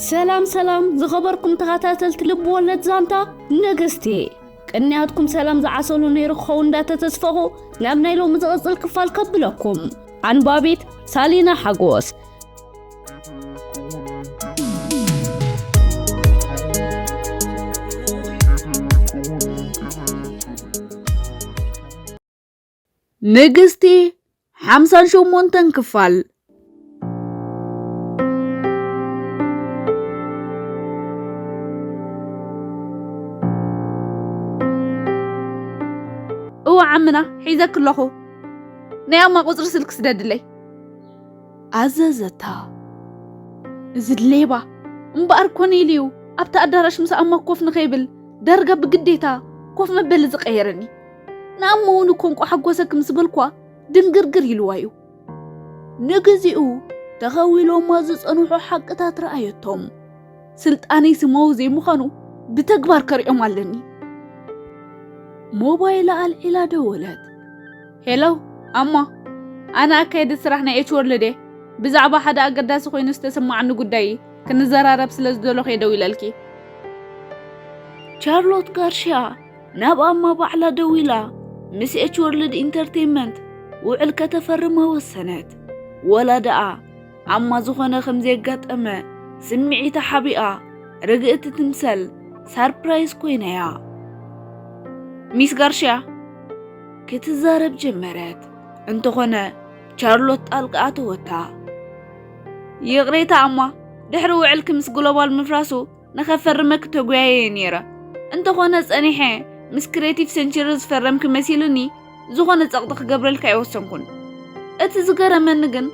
ሰላም ሰላም ዝኸበርኩም ተኸታተልቲ ልብ ወለድ ዛንታ ንግስቲ፣ ቅንያትኩም ሰላም ዝዓሰሉ ነይሩ ክኸውን እንዳተተስፈኹ ናብ ናይ ሎሚ ዝቕጽል ክፋል ከብለኩም። ኣንባቢት ሳሊና ሓጎስ። ንግስቲ ሓምሳን ሸሞንተን ክፋል። እወ ዓምና፣ ሒዘኪ ኣለኹ። ናይ ኣማ ቁጽሪ ስልኪ ስደድለይ። ኣዘዘታ። እዚ ሌባ እምበኣር ኮነ ኢሉ እዩ ኣብቲ ኣዳራሽ ምስ ኣማ ኮፍ ንኸይብል ዳርጋ ብግዴታ ኮፍ መበሊ ዝቐየረኒ። ንኣማ እውን እኮ እንቋ ሓጎሰኪ ምስ በልኳ ድንግርግር ኢልዋ እዩ። ንግዚኡ ተኸዊሎማ ዝጸንሑ ሓቅታት ረኣየቶም። ስልጣነይ ስማዊ ዘይምዃኑ ብተግባር ከርእዮም ኣለኒ። ሞባይላ ኣልዒላ ደወለት። ሄሎ ኣማ፣ ኣነ ኣካየዲ ስራሕ ናይ ኤች ወርልድ እየ። ብዛዕባ ሓደ ኣገዳሲ ኮይኑ ዝተሰማዓኒ ጉዳይ ክንዘራረብ ስለ ዝደለኹ እየ ደዊለልኪ። ቻርሎት ጋርሽያ ናብ ኣማ ባዕላ ደዊላ ምስ ኤች ወርልድ ኢንተርቴይንመንት ውዕል ከተፈርማ ወሰነት። ወላ ደኣ ኣማ ዝኾነ ከም ዘየጋጠመ ስምዒታ ሓቢኣ ርግእቲ ትምሰል ሳርፕራይዝ ኮይናያ። ሚስ ጋርሽያ ክትዛረብ ጀመረት። እንተኾነ ቻርሎት ጣልቃ ኣተወታ። ይቕሬታ ኣማ፣ ድሕሪ ውዕልኪ ምስ ግሎባል ምፍራሱ ንኸፈርመኪ ተጉያየ እየ ነይረ። እንተኾነ ጸኒሐ ምስ ክሬቲቭ ሴንቸሪ ዝፈረምኪ መሲሉኒ ዝኾነ ጸቕጢ ክገብረልኪ ኣይወሰንኩን። እቲ ዝገረመኒ ግን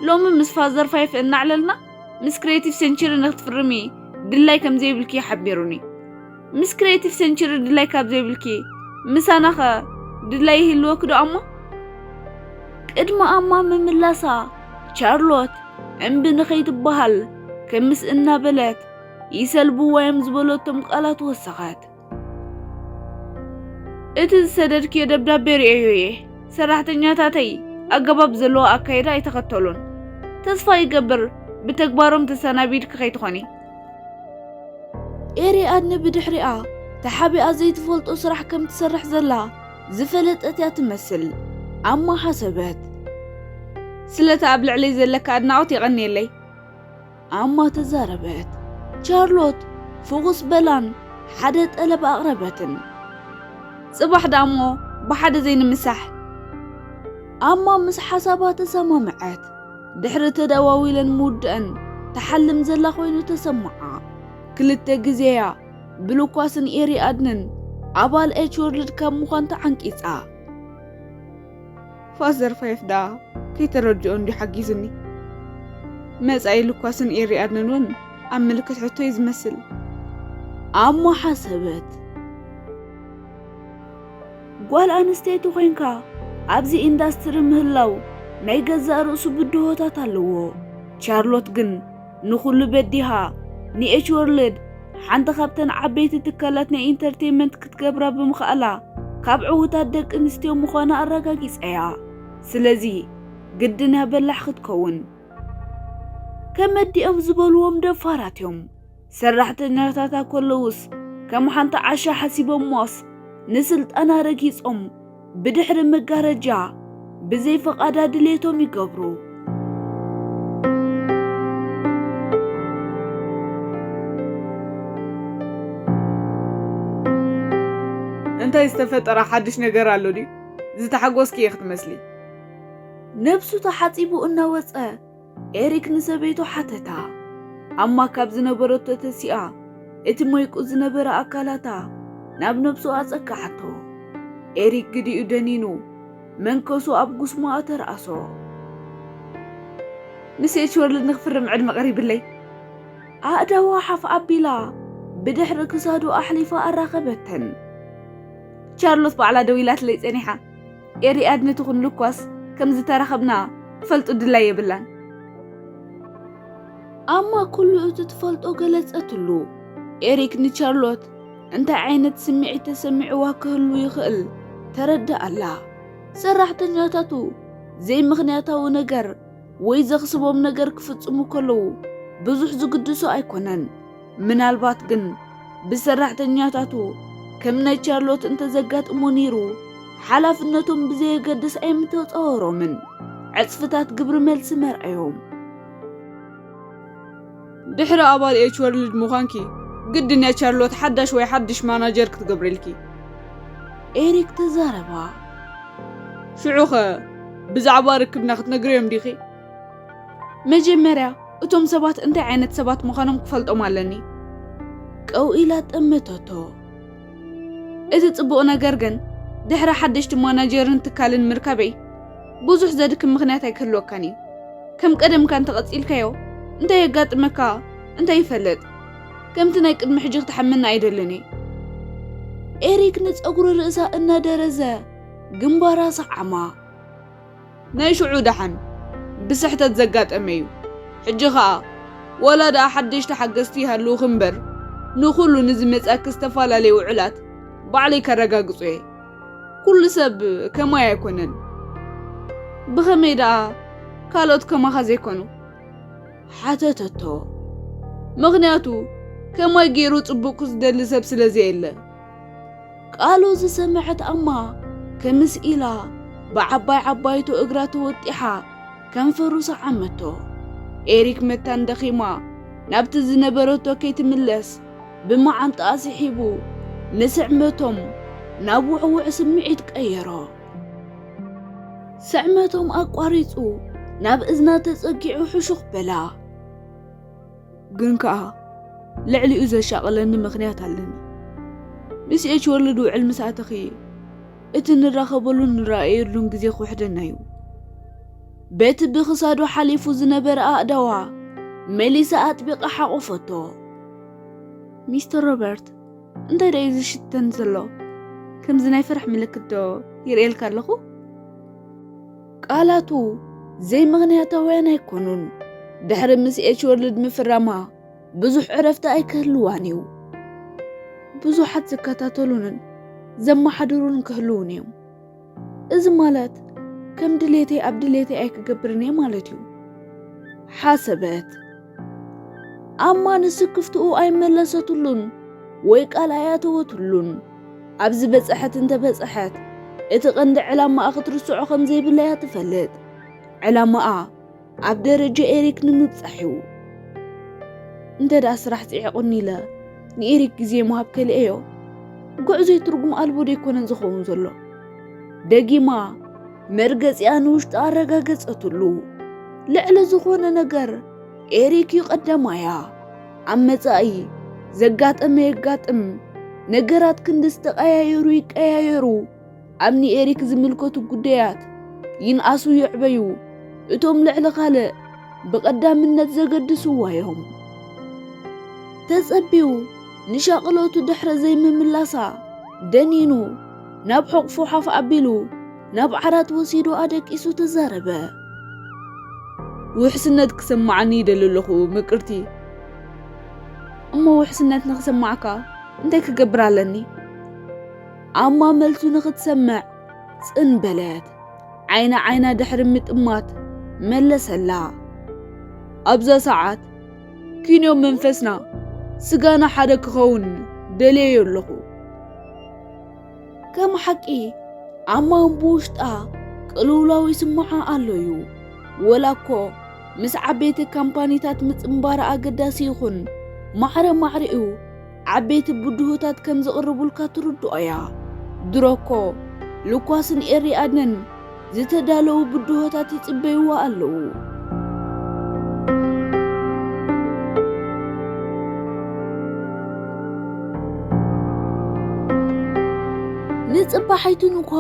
ሎሚ ምስ ፋዘር ፋይፍ እናዕለልና ምስ ክሬቲቭ ሴንቸሪ ንክትፍርሚ ድላይ ከም ዘይብልኪ ሓቢሩኒ። ምስ ክሬቲቭ ሴንቸሪ ድላይ ካብ ዘይብልኪ ምሳናኸ ድላይ ይህልወኪ ዶ ኣማ? ቅድሚ ኣማ ምምላሳ ቻርሎት እምቢ ንኸይትበሃል ክምስ እናበለት ይሰልብዋ እዮም ዝበለቶም ቃላት ወሰኸት። እቲ ዝሰደድክዮ ደብዳቤ ርእየዮ እየ። ሰራሕተኛታተይ ኣገባብ ዘለዎ ኣካይዳ ኣይተኸተሉን። ተስፋ ይገብር ብተግባሮም ተሰናቢድኪ ከይትኾኒ። ኤሪኣድኒ ብድሕሪኣ ተሓቢኣ ዘይትፈልጦ ስራሕ ከም ትሰርሕ ዘላ ዝፈለጠት እያ ትመስል። ኣማ ሓሰበት። ስለቲ ኣብ ልዕለይ ዘለካ ኣድናቖት የቐንየለይ። ኣማ ተዛረበት። ቻርሎት ፍኹስ በላን ሓደ ጠለብ ኣቕረበትን። ጽባሕ ደኣ እሞ ብሓደ ዘይንምሳሕ። ኣማ ምስ ሓሳባ ተሰማምዐት። ድሕሪ ተደዋዊለን ምውድአን ትሓልም ዘላ ኮይኑ ተሰምዓ። ክልተ ግዜያ ብሉኳስን ኤሪኣድንን ኣባል ኤች ወርልድ ካብ ምዃን ተዓንቂጻ። ፋዘር ፋይፍ ደኣ ከይተረድኦ እንድዩ ሓጊዙኒ። መጻኢ ሉኳስን ኤሪኣድንን እውን ኣብ ምልክት ሕቶ እዩ ዝመስል። ኣማ ሓሰበት። ጓል ኣንስተይቲ ኮይንካ ኣብዚ ኢንዳስትሪ ምህላው ናይ ገዛእ ርእሱ ብድሆታት ኣለዎ። ቻርሎት ግን ንኹሉ በዲሃ ንኤች ወርልድ ሓንቲ ካብተን ዓበይቲ ትካላት ናይ ኢንተርቴይንመንት ክትገብራ ብምኽኣላ ካብ ዕዉታት ደቂ ኣንስትዮ ምዃና ኣረጋጊጻ እያ። ስለዚ ግድን እያ በላሕ ክትከውን። ከመዲኦም ዝበልዎም ደፋራት እዮም። ሰራሕተኛታታ ከለዉስ ከም ሓንቲ ዓሻ ሓሲቦሞስ ንስልጣና ረጊጾም ብድሕሪ መጋረጃ ብዘይ ፈቓዳ ድሌቶም ይገብሩ። እንታይ ዝተፈጠረ ሓድሽ ነገር ኣሎ ድዩ? ዝተሓጎስኪ እየ ክትመስሊ። ነብሱ ተሓጺቡ እናወጸ ኤሪክ ንሰበይቱ ሓተታ። ኣማ ካብ ዝነበረቶ ተሲኣ እቲ ሞይቁ ዝነበረ ኣካላታ ናብ ነብሱ ኣጸግዓቶ። ኤሪክ ግዲኡ ደኒኑ መንከሱ ኣብ ጉስማኣ ተርኣሶ። ምስ ኤች ወርልድ ንክፍርም ዕድመ ቀሪብለይ። ኣእዳዋ ሓፍ ኣቢላ ብድሕሪ ክሳዱ ኣሕሊፋ ኣራኸበተን። ቻርሎት ባዕላ ደዊላትለይ ጸኒሓ። ኤሪኣድኒ ትኹን ሉኳስ ከም ዝተራኸብና ክፈልጡ ድላይ የብላን። ኣማ ኩሉ እቲ ትፈልጦ ገለጸትሉ። ኤሪክ ንቻርሎት እንታይ ዓይነት ስምዒት ተሰሚዕዋ ክህሉ ይኽእል ተረድኣላ። ሰራሕተኛታቱ ዘይምኽንያታዊ ነገር ወይ ዘኽስቦም ነገር ክፍጽሙ ከለዉ ብዙሕ ዝግድሶ ኣይኮነን። ምናልባት ግን ብሰራሕተኛታቱ ከም ናይ ቻርሎት እንተዘጋጥሞ ነይሩ፣ ሓላፍነቶም ብዘየገድስ ኣይምተጻወሮምን። ዕጽፍታት ግብሪ መልሲ መርኣዮም። ድሕሪ ኣባል ኤች ወርልድ ምዃንኪ፣ ግድን እያ ቻርሎት ሓዳሽ ወይ ሓድሽ ማናጀር ክትገብረልኪ። ኤሪክ ተዛረባ። ሽዑኸ ብዛዕባ ርክብና ክትነግርዮም ዲኺ? መጀመርያ እቶም ሰባት እንታይ ዓይነት ሰባት ምዃኖም ክፈልጦም ኣለኒ። ቀው ኢላ ጠመተቶ። እቲ ጽቡቕ ነገር ግን ድሕሪ ሓደሽቲ ማናጀርን ትካልን ምርካበይ ብዙሕ ዘድክም ምኽንያት ኣይክህልወካን እዩ። ከም ቀደምካ እንተቐጺልካዮ እንታይ የጋጥመካ እንታይ ይፈልጥ። ከምቲ ናይ ቅድሚ ሕጂ ክትሓመና ኣይደልን እየ። ኤሪክ ንጸጉሪ ርእሳ እናደረዘ ግንባራ ሰዓማ። ናይ ሽዑ ደሓን ብስሕተት ዘጋጠመ እዩ። ሕጂ ኸኣ ወላ ደኣ ሓደሽቲ ሓገዝቲ ይሃልዉኺ እምበር፣ ንኹሉ ንዝመጻኪ ዝተፈላለየ ውዕላት ባዕለይ ከረጋግጾ እየ። ኩሉ ሰብ ከማይ ኣይኮነን። ብኸመይ ደኣ ካልኦት ከማኻ ዘይኮኑ? ሓተተቶ። ምኽንያቱ ከማይ ገይሩ ጽቡቕኪ ዝደሊ ሰብ ስለ ዘየለ። ቃሉ ዝሰምዐት ኣማ፣ ክምስ ኢላ ብዓባይ ዓባይቶ እግራ ተወጢሓ ከንፈሩ ሰዓመቶ። ኤሪክ መታን ደኺማ ናብቲ ዝነበረቶ ከይትምለስ ብመዓንጣኣ ስሒቡ ንስዕመቶም ናብ ውዕውዕ ስምዒት ቀየሮ። ስዕመቶም ኣቋሪጹ ናብ እዝና ተጸጊዑ ሕሹኽ በላ። ግን ከኣ ልዕሊኡ ዘሻቕለኒ ምኽንያት ኣለኒ። ምስ ኤች ወርልድ ውዕል ምስ ኣተኺ እቲ ንራኸበሉን ንረኣየሉን ግዜ ክውሕደና እዩ። በቲ ብኽሳዱ ሓሊፉ ዝነበረ ኣእዳዋ መሊሳ ኣጥቢቓ ሓቖፈቶ። ሚስተር ሮበርት፣ እንታይ ደኣ እዩ ዝሽተን ዘሎ? ከምዚ ናይ ፍርሒ ምልክት ዶ ይርእየልካ ኣለኹ? ቃላቱ ዘይምኽንያታውያን ኣይኮኑን። ድሕሪ ምስ ኤች ወርልድ ምፍራማ ብዙሕ ዕረፍቲ ኣይክህልዋን እዩ። ብዙሓት ዝከታተሉንን ዘመሓድሩን ክህልዉን እዮም። እዚ ማለት ከም ድሌተይ ኣብ ድሌተይ ኣይክገብርን እየ ማለት እዩ። ሓሰበት። ኣማ ንስክፍትኡ ኣይመለሰትሉን ወይ ቃል ኣያተወትሉን። ኣብ ዝበጽሐት እንተበጽሐት እቲ ቀንዲ ዕላማኣ ክትርስዖ ከም ዘይብላ እያ ትፈልጥ። ዕላማኣ ኣብ ደረጃ ኤሪክ ንምብጻሕ እዩ። እንተ ደኣ ስራሕ ጽዒቑኒ ኢለ ንኤሪክ ግዜ ምሃብ ከሊኤዮ፣ ጉዕዞይ ትርጉም ኣልቦ ደይኮነን ዝኸውን ዘሎ። ደጊማ መርገጺኣ ንውሽጣ ኣረጋገጸትሉ። ልዕሊ ዝኾነ ነገር ኤሪክ እዩ ቀዳማያ። ኣብ መጻኢ ዘጋጠመ የጋጥም፣ ነገራት ክንዲ ዝተቐያየሩ ይቀያየሩ፣ ኣብ ንኤሪክ ዝምልከቱ ጉዳያት ይንኣሱ ይዕበዩ፣ እቶም ልዕሊ ካልእ ብቐዳምነት ዘገድስዋ እዮም። ተጸቢዩ ንሻቕሎቱ ድሕሪ ዘይምምላሳ ደኒኑ ናብ ሕቑፉ ሓፍ ኣቢሉ ናብ ዓራት ወሲዱ ኣደቂሱ ተዛረበ። ውሕስነት ክሰማዓኒ ይደሊ ኣለኹ ምቅርቲ። እሞ ውሕስነት ንኽሰማዓካ እንታይ ክገብር ኣለኒ? ኣማ መልሱ ንኽትሰምዕ ጽን በለት። ዓይና ዓይና ድሕሪ ምጥማት መለሰላ። ኣብዛ ሰዓት ኪንዮ መንፈስና ስጋና ሓደ ክኸውን ደልየዮ ኣለኹ። ከም ሓቂ ኣማ ብውሽጣ ቅልውላው ይስምዓ ኣሎ እዩ። ወላ እኮ ምስ ዓበይቲ ካምፓኒታት ምጽንባር ኣገዳሲ ይኹን ማዕረ ማዕሪኡ ዓበይቲ ብድሆታት ከም ዝቕርቡልካ ትርድኦ እያ። ድሮ እኮ ሉኳስን ኤሪኣድንን ዝተዳለዉ ብድሆታት ይጽበይዋ ኣለዉ። ንጽባሒቱ ንግሆ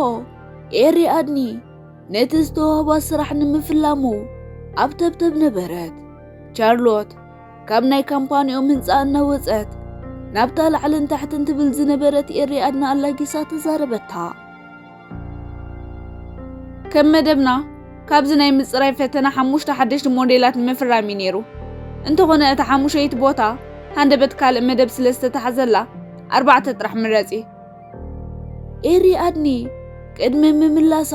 ኤሪኣድኒ ነቲ ዝተዋህባ ስራሕ ንምፍላሙ ኣብ ተብተብ ነበረት። ቻርሎት ካብ ናይ ካምፓኒኦም ህንጻ እናወጸት ናብታ ላዕልን ታሕትን ትብል ዝነበረት ኤሪኣድኒ ኣላጊሳ ተዛረበታ። ከም መደብና ካብዚ ናይ ምጽራይ ፈተና ሓሙሽተ ሓደሽቲ ሞዴላት ንምፍራም እዩ ነይሩ። እንተኾነ እታ ሓሙሸይቲ ቦታ ሃንደበት ካልእ መደብ ስለ ዝተታሕዘላ ኣርባዕተ ጥራሕ ምረጺ። ኤሪኣድኒ ቅድሚ ምምላሳ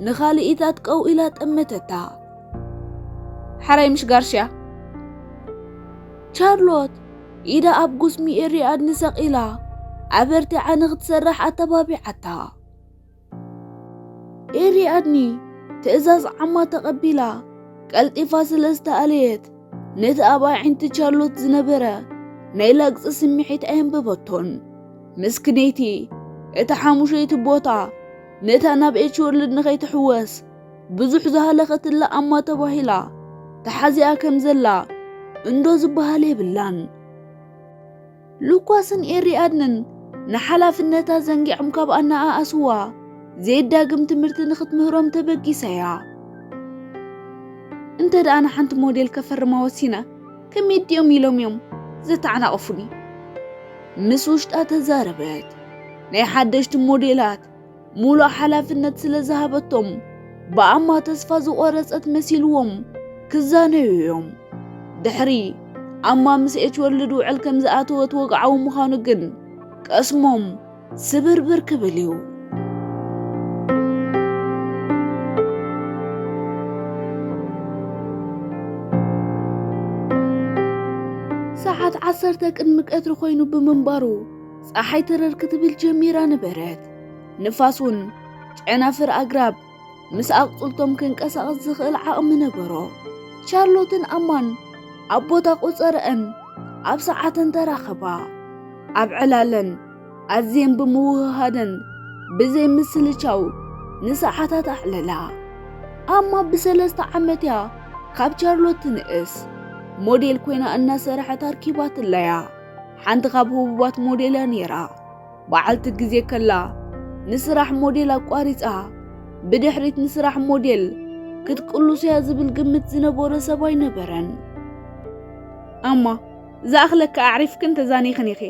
ንኻልኢታት ቀው ኢላ ጠመተታ። ሓራይ ምሽ ጋርሽያ? ቻርሎት ኢዳ ኣብ ጉስሚ ኤሪኣድኒ ሰቒላ ኣበርቲዓ ንኽትሰርሕ ኣተባቢዓታ። ኤሪኣድኒ ትእዛዝ ዓማ ተቐቢላ ቀልጢፋ ስለ ዝተኣለየት፣ ነቲ ኣብ ኣዒንቲ ቻርሎት ዝነበረ ናይ ላግጺ ስምዒት ኣየንበበቶን። ምስክነይቲ፣ እታ ሓሙሸይቲ ቦታ ነታ ናብ ኤችወርልድ ንኸይትሕወስ ብዙሕ ዝሃለኸትላ ኣማ ተባሂላ ተሓዚኣ ከም ዘላ እንዶ ዝበሃል የብላን። ሉኳስን ኤሪኣድንን ንሓላፍነታ ዘንጊዖም ካብ ኣነኣኣስዋ፣ ዘየዳግም ትምህርቲ ንኽትምህሮም ተበጊሳ እያ። እንተ ደኣ ንሓንቲ ሞዴል ከፈርማ ወሲነ፣ ከመይ ድዮም ኢሎም እዮም ዘተዓናቕፉኒ? ምስ ውሽጣ ተዛረበት። ናይ ሓደሽቲ ሞዴላት ሙሉእ ሓላፍነት ስለ ዝሃበቶም፣ ብኣማ ተስፋ ዝቖረጸት መሲልዎም ክዛነዩ እዮም። ድሕሪ ኣማ ምስ ኤች ወርልድ ውዕል ከም ዝኣተወት ወግዓዊ ምዃኑ ግን ቀስሞም ስብርብር ክብል እዩ። ሰዓት ዓሰርተ ቅድሚ ቀትሪ ኮይኑ ብምንባሩ፣ ጸሓይ ተረር ክትብል ጀሚራ ነበረት። ንፋስ እውን ጨናፍር ኣግራብ ምስ ኣቕጽልቶም ክንቀሳቐስ ዝኽእል ዓቕሚ ነበሮ። ቻርሎትን ኣማን ኣብ ቦታ ቆጸረአን ኣብ ሰዓተን ተራኸባ። ኣብ ዕላለን ኣዝየን ብምውህሃደን ብዘይ ምስልቻው ንሰዓታት ኣዕለላ። ኣማ ብሰለስተ ዓመት እያ ካብ ቻርሎት ትንእስ። ሞዴል ኮይና እናሰረሐት ኣርኪባትላ እያ። ሓንቲ ካብ ህቡባት ሞዴል እያ ነይራ። በዓልቲ ግዜ ከላ ንስራሕ ሞዴል ኣቋሪጻ፣ ብድሕሪት ንስራሕ ሞዴል ክትቅሉስ እያ ዝብል ግምት ዝነበሮ ሰብ ኣይነበረን። ኣማ፣ ዝኣኽለካ ኣዕሪፍክን ተዛኒኽን ኢኺ።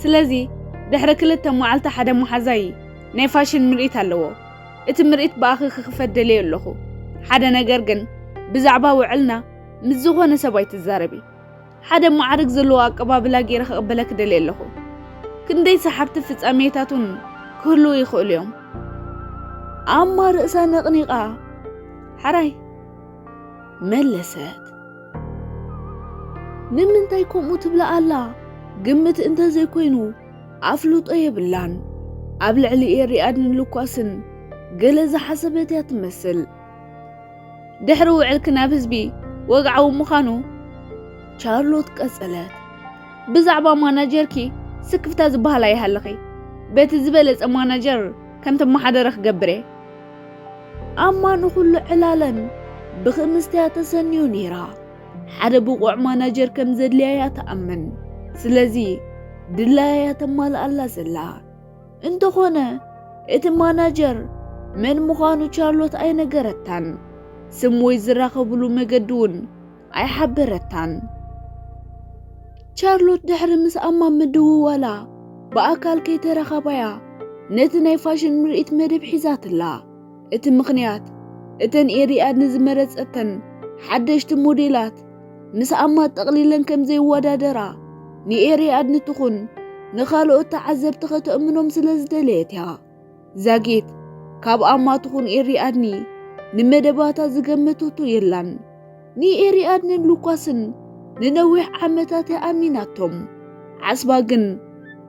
ስለዚ ድሕሪ ክልተ መዓልቲ ሓደ መሓዛይ ናይ ፋሽን ምርኢት ኣለዎ። እቲ ምርኢት ብኣኺ ክኽፈት ደልየ ኣለኹ። ሓደ ነገር ግን፣ ብዛዕባ ውዕልና ምስ ዝኾነ ሰብ ኣይትዛረቢ። ሓደ ማዕርግ ዘለዎ ኣቀባብላ ገይረ ክቕበለኪ ደልየ ኣለኹ። ክንደይ ሰሓብቲ ፍጻሜታት እውን ክህልዉ ይኽእሉ እዮም። ኣማ ርእሳ ነቕኒቓ፣ "ሓራይ" መለሰት። ንምንታይ ከምኡ ትብላ ኣላ? ግምት እንተዘይኮይኑ ኣፍልጦ የብላን። ኣብ ልዕሊ ኤሪኣድን ሉኳስን ገለ ዝሓሰበት እያ ትመስል። ድሕሪ ውዕልኪ ናብ ህዝቢ ወግዓዊ ምዃኑ፣ ቻርሎት ቀጸለት። ብዛዕባ ማናጀርኪ ስክፍታ ዝበሃል ኣይሃልኺ። በቲ ዝበለጸ ማናጀር ከም ትመሓደረ ክገብር እየ። ኣማ ንኹሉ ዕላለን ብኽምስትያ ተሰንዩ ነይራ። ሓደ ብቑዕ ማናጀር ከም ዘድልያ እያ ትኣምን። ስለዚ ድላያ እያ ተማልኣላ ዘላ። እንተኾነ እቲ ማናጀር መን ምዃኑ ቻርሎት ኣይነገረታን። ስም ወይ ዝራኸብሉ መገዲ እውን ኣይሓበረታን። ቻርሎት ድሕሪ ምስ ኣማ ምድውዋላ ብኣካል ከይተራኸባያ ነቲ ናይ ፋሽን ምርኢት መደብ ሒዛትላ። እቲ ምኽንያት እተን ኤሪኣድኒ ዝመረጸተን ሓደሽቲ ሞዴላት ምስ ኣማ ጠቕሊለን ከም ዘይወዳደራ ንኤሪኣድኒ ትኹን ንኻልኦት ተዓዘብቲ ከተእምኖም ስለ ዝደለየት እያ። ዛጊት ካብ ኣማ ትኹን ኤሪኣድኒ ንመደባታ ዝገመተቶ የላን። ንኤሪኣድንን ሉኳስን ንነዊሕ ዓመታት እያ ኣሚናቶም። ዓስባ ግን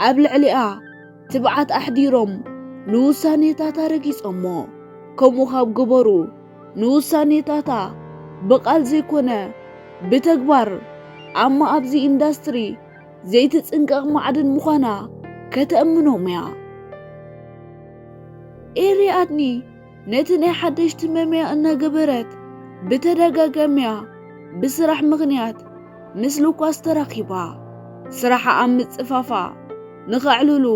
ኣብ ልዕሊኣ ትብዓት ኣሕዲሮም ንውሳኔታታ ረጊጾሞ። ከምኡ ካብ ገበሩ ንውሳኔታታ ብቓል ዘይኮነ ብተግባር ኣማ ኣብዚ ኢንዳስትሪ ዘይትጽንቀቕ ማዕድን ምዃና ከተእምኖም እያ። ኤሪኣድኒ ነቲ ናይ ሓደሽቲ መምያ እናገበረት ብተደጋጋሚያ ብስራሕ ምኽንያት ምስ ሉኳስ ተራኺባ። ስራሓ ኣብ ምጽፋፋ ንኸዕልሉ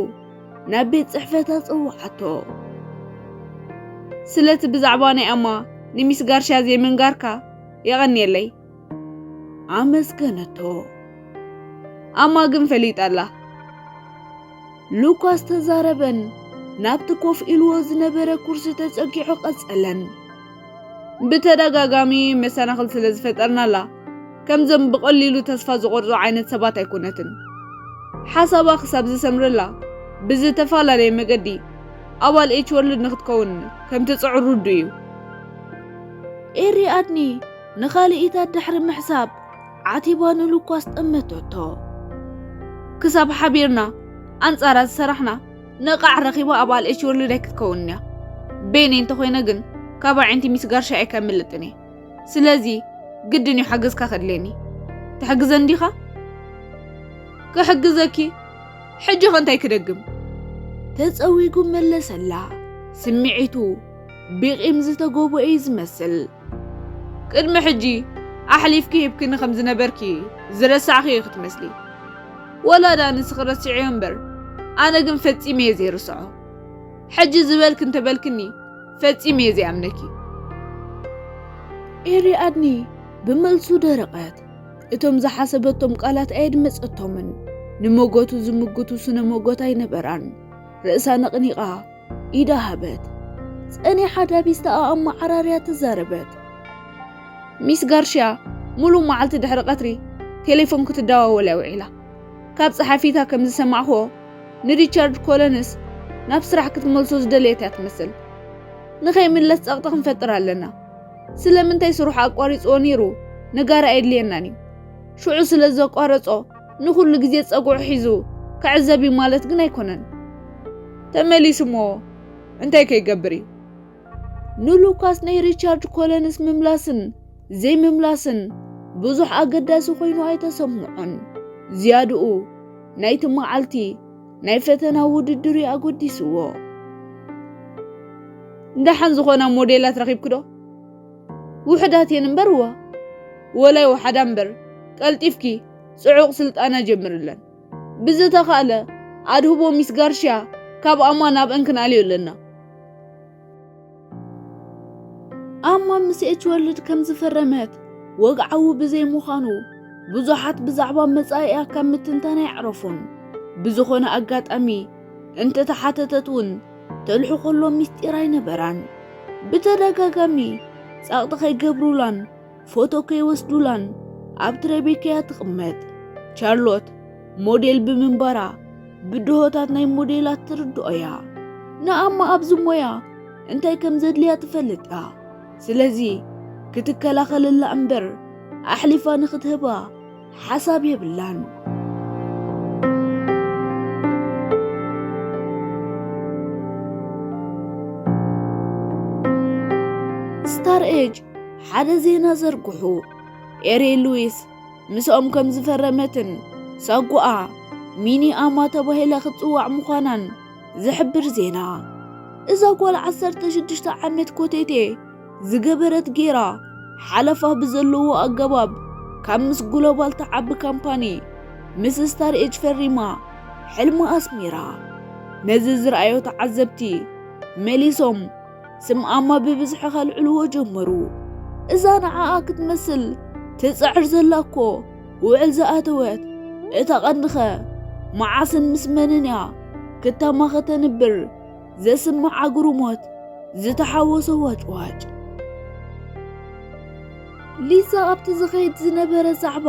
ናብ ቤት ጽሕፈታ ጸውዓቶ። ስለቲ ብዛዕባ ናይ ኣማ ንሚስ ጋርሽያ ዘይምንጋርካ የቐንየለይ። ኣመስገነቶ። ኣማ ግን ፈሊጣ ኣላ። ሉካስ ተዛረበን ናብቲ ኮፍ ኢልዎ ዝነበረ ኩርሲ ተጸጊዑ ቀጸለን። ብተደጋጋሚ መሰናኽል ስለ ዝፈጠርናላ፣ ከምዞም ብቐሊሉ ተስፋ ዝቖርጹ ዓይነት ሰባት ኣይኮነትን። ሓሳባ ክሳብ ዝሰምረላ፣ ብዝተፈላለየ መገዲ ኣባል ኤች ወርልድ ንኽትከውን ከም ትጽዕር ርዱእ እዩ። ኤሪ ኣድኒ ንኻልኢታት ድሕሪ ምሕሳብ ዓቲባ ንሉኳስ ጠመተቶ። ክሳብ ሓቢርና ኣንጻራ ዝሰራሕና ነቓዕ ረኺባ ኣባል ኤች ወርልድ ኣይክትከውንያ። ቤኒ እንተኾይነ ግን ካብ ኣዒንቲ ሚስ ጋርሻ ኣይከምልጥን እየ። ስለዚ ግድን እዩ ሓገዝካ ከድልየኒ። ትሕግዘን ዲኻ? ክሕግዘኪ? ሕጂ ኸ እንታይ ክደግም? ተጸዊጉ መለሰላ። ስምዒቱ ብቂም ዝተጎብኦ እዩ ዝመስል። ቅድሚ ሕጂ ኣሕሊፍኪ ሂብክኒ ከም ዝነበርኪ ዝረሳዕኺ ኢኺ ክትመስሊ። ወላ ደኣ ንስኺ ረሲዕዮ እምበር፣ ኣነ ግን ፈጺመ እየ ዘይርስዖ። ሕጂ ዝበልኪ እንተበልክኒ፣ ፈጺመ እየ ዘይኣምነኪ። ኤሪኣድኒ ብመልሱ ደረቐት። እቶም ዝሓሰበቶም ቃላት ኣየድመጸቶምን። ንሞገቱ ዝምግቱ ስነ ሞገት ኣይነበራን። ርእሳ ነቕኒቓ ኢዳ ሃበት። ጸኒሓ ዳቢስታ ኣኣማዓራርያ ተዛረበት። ሚስ ጋርሽያ፣ ሙሉእ መዓልቲ ድሕሪ ቀትሪ ቴሌፎን ክትደዋወል እያ ውዒላ። ካብ ጸሓፊታ ከም ዝሰማዕክዎ፣ ንሪቻርድ ኮለንስ ናብ ስራሕ ክትመልሶ ዝደለየት እያ ትመስል። ንኸይምለስ ጸቕጢ ክንፈጥር ኣለና። ስለምንታይ ስርሑ ኣቋሪጽዎ ነይሩ ንጋራ ኣየድልየናን እዩ። ሽዑ ስለ ዘቋረጾ ንኹሉ ግዜ ጸጉዑ ሒዙ ክዕዘብ እዩ ማለት ግን ኣይኮነን። ተመሊሱ እሞ እንታይ ከይገብር እዩ? ንሉካስ ናይ ሪቻርድ ኮለንስ ምምላስን ዘይምምላስን ብዙሕ ኣገዳሲ ኮይኑ ኣይተሰምዖን። ዝያድኡ ናይቲ መዓልቲ ናይ ፈተና ውድድር እዩ ኣጎዲስዎ። ደሓን ዝኾና ሞዴላት ረኺብኪ ዶ? ውሑዳት እየን እምበር እዋ። ወላይ ወሓዳ እምበር፣ ቀልጢፍኪ ጽዑቕ ስልጣና ጀምርለን። ብዝተኻእለ ኣድህቦ ሚስ ጋርሽያ ካብ ኣማ ናብ እንክንኣልዮ ኣለና። ኣማ ምስ ኤች ወርልድ ከም ዝፈረመት ወግዓዊ ብዘይ ምዃኑ ብዙሓት ብዛዕባ መጻኢኣ ካብ ምትንታን ኣይዕረፉን። ብዝኾነ ኣጋጣሚ እንተተሓተተት እውን ተልሕኾሎም ምስጢር ኣይነበራን። ብተደጋጋሚ ጸቕጢ ከይገብሩላን ፎቶ ከይወስዱላን ኣብ ትሬቤካ እያ ትቕመጥ። ቻርሎት ሞዴል ብምንባራ ብድሆታት ናይ ሞዴላት ትርድኦ እያ። ንኣማ ኣብዚ ሞያ እንታይ ከም ዘድልያ ትፈልጥ እያ። ስለዚ ክትከላኸለላ እምበር ኣሕሊፋ ንኽትህባ ሓሳብ የብላን። ስታር ኤጅ ሓደ ዜና ዘርግሑ። ኤሪ ሉዊስ ምስኦም ከም ዝፈረመትን ሳጓኣ ሚኒ ኣማ ተባሂላ ክትጽዋዕ ምዃናን ዝሕብር ዜና። እዛ ጓል ዓሰርተ ሽዱሽተ ዓመት ኮቴቴ ዝገበረት ጌራ ሓለፋ ብዘለዎ ኣገባብ ካብ ምስ ግሎባል ተዓቢ ካምፓኒ ምስ ስታር ኤጅ ፈሪማ ሕልሚ ኣስሚራ። ነዚ ዝረኣዮ ተዓዘብቲ መሊሶም ስም ኣማ ብብዝሒ ከልዕልዎ ጀመሩ። እዛ ንዓኣ ክትመስል ትጽዕር ዘላ እኮ ውዕል ዝኣተወት፣ እታ ቀንድኸ መዓስን ምስ መንን እያ ክታማ ከተንብር ዘስምዕ ኣግርሞት ዝተሓወሶ ዋጭዋጭ። ሊዛ ኣብቲ ዝኸይድ ዝነበረ ዛዕባ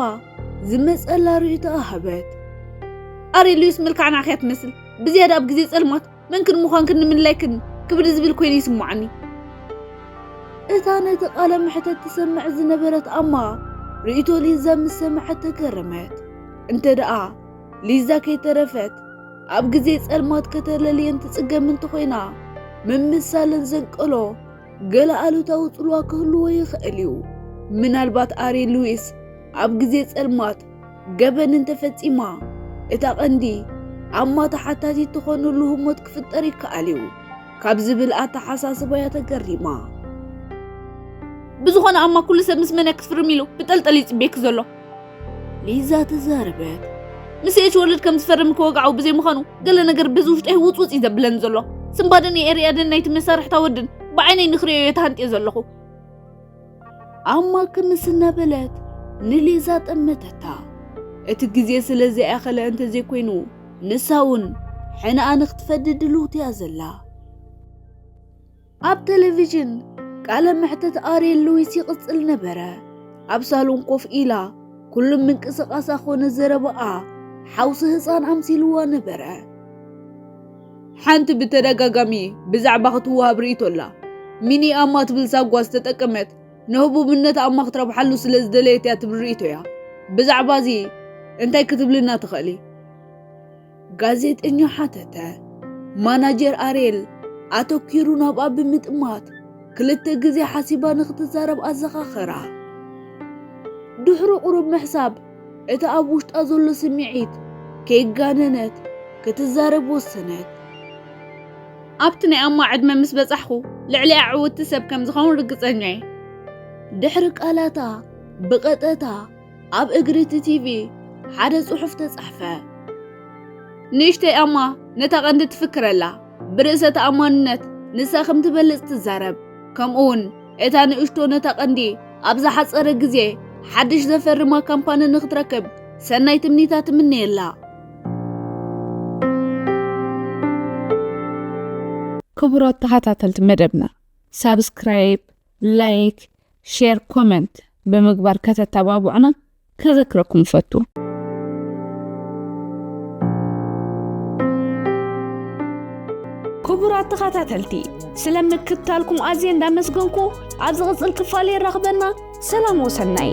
ዝመጸላ ርእይቶ ኣሃበት። ኣሬ ሉዊስ መልክዓ ንዓኺ እያ ትመስል። ብዝያዳ ኣብ ግዜ ጸልማት መንክን ምዃንክን ንምንላይክን ክብድ ዝብል ኮይኑ ይስምዓኒ። እታ ነቲ ቃለ መሕተት ትሰምዕ ዝነበረት ኣማ ርእይቶ ሊዛ ምስ ሰምዐት ተገረመት። እንተ ደኣ ሊዛ ከይተረፈት ኣብ ግዜ ጸልማት ከተለልየን ትጽገም እንተኾይና፣ ምምሳለን ዘንቀሎ ገለ ኣሉታዊ ጽልዋ ክህልዎ ይኽእል እዩ። ምናልባት ኣሬ ሉዊስ ኣብ ግዜ ጸልማት ገበን እንተፈጺማ፣ እታ ቀንዲ ኣማ ተሓታቲት ትኾነሉ ህሞት ክፍጠር ይከኣል እዩ ካብ ዝብል ኣተሓሳስባ እያ ተገሪማ። ብዝኾነ ኣማ ኩሉ ሰብ ምስ መን እያ ክትፍርም ኢሉ ብጠልጠል ይጽበየኪ ዘሎ። ሊዛ ተዛረበት። ምስ ኤች ወርልድ ከም ዝፈርም ከወግዓዊ ብዘይ ምዃኑ ገለ ነገር በዚ ውሽጠይ ውጽውጽ እዩ ዘብለኒ ዘሎ። ስንባደን የኤርያደን ናይቲ መሳርሕታ ወድን ብዓይነይ ንክርእዮ እየ ተሃንጥየ ዘለኹ። ኣማ ክምስ እናበለት ንሊዛ ጠመተታ። እቲ ግዜ ስለ ዘይኣኸለ እንተዘይኮይኑ ንሳ እውን ሕነኣ ንክትፈዲ ድልውቲ እያ ዘላ። ኣብ ቴሌቪዥን ቃለ መሕተት ኣርየል ሉዊስ ይቕጽል ነበረ። ኣብ ሳሎን ኮፍ ኢላ ኩሉ ምንቅስቓሳ ኾነ ዘረባኣ ሓውሲ ህፃን ኣምሲልዋ ነበረ። ሓንቲ ብተደጋጋሚ ብዛዕባ ክትወሃብ ርእይቶ ኣላ። ሚኒ ኣማ ትብል ሳጓ ዝተጠቀመት ንህቡብነት ኣማ ክትረብሓሉ ስለ ዝደለየት እያ ትብል ርእይቶ እያ። ብዛዕባ እዚ እንታይ ክትብልና ትኽእሊ? ጋዜጠኛ ሓተተ። ማናጀር ኣሬል ኣተኲሩ ናብኣ ብምጥማት ክልተ ግዜ ሓሲባ ንኽትዛረብ ኣዘኻኸራ። ድሕሪ ቁሩብ ምሕሳብ እቲ ኣብ ውሽጣ ዘሎ ስምዒት ከይጋነነት ክትዛረብ ወሰነት። ኣብቲ ናይ ኣማ ዕድመ ምስ በጻሕኹ ልዕሊኣ ዕውትቲ ሰብ ከም ዝኸውን ርግጸኛ እየ። ድሕሪ ቃላታ ብቐጠታ ኣብ እግሪ እቲ ቲቪ ሓደ ጽሑፍ ተጻሕፈ። ንእሽተይ ኣማ ነታ ቀንዲ ትፍክረላ፣ ብርእሰ ተኣማንነት ንሳ ከም ትበልጽ ትዛረብ። ከምኡውን እታ ንእሽቶ ነታ ቀንዲ ኣብ ዝሓጸረ ግዜ ሓድሽ ዘፈርማ ካምፓኒ ንኽትረክብ ሰናይ ትምኒታ ትምነየላ። ክቡራት ተኸታተልቲ መደብና፣ ሳብስክራይብ፣ ላይክ፣ ሼር፣ ኮመንት ብምግባር ከተተባብዑና ከዘክረኩም እፈቱ። ክቡራት ተኸታተልቲ፣ ስለ ምክትታልኩም ኣዝየ እንዳመስገንኩ፣ ኣብ ዝቕጽል ክፋል የራኽበና። ሰላም ወሰናይ።